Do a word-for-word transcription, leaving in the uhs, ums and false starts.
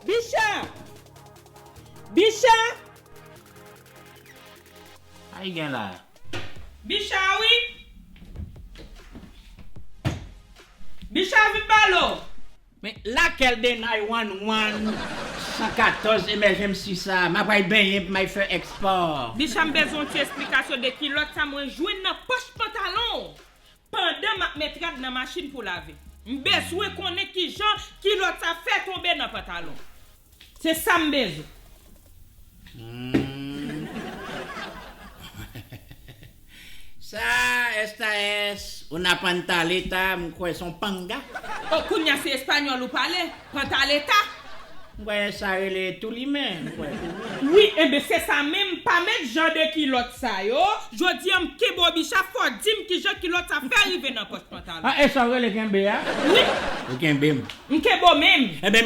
Bicha! Bicha! Sa ki gen la? Bicha wi! Bicha vin pale w! Men lakèl de nine one one, san katòz emergency sa? M ap al benyen pou m al fè ekspò. Bicha, m bezwen yon ti esplikasyon de kilòt sa mwen jwenn nan pòch pantalon w pandan m ap met rad nan machin pou lave. M bezwen konnen kijan kilòt sa fè tonbe nan pantalon. Se sa m bezwen. Hmm. Sa, esta es una pantaleta, m kwè se yon panga. O, kounye a se espanyòl ou pale? Pantaleta? M kwè sa rele toulimen, m kwè toulimen. Wi, enben se sa menm, pa met jan de kilòt sa yo. Jodi a m kenbe w Bicha, fò w di m kijan kilòt sa fè rive nan pòch pantalon. A, e sa w rele kenbe a? Wi. Ou kenbe m. M kenbe w menm. Enben,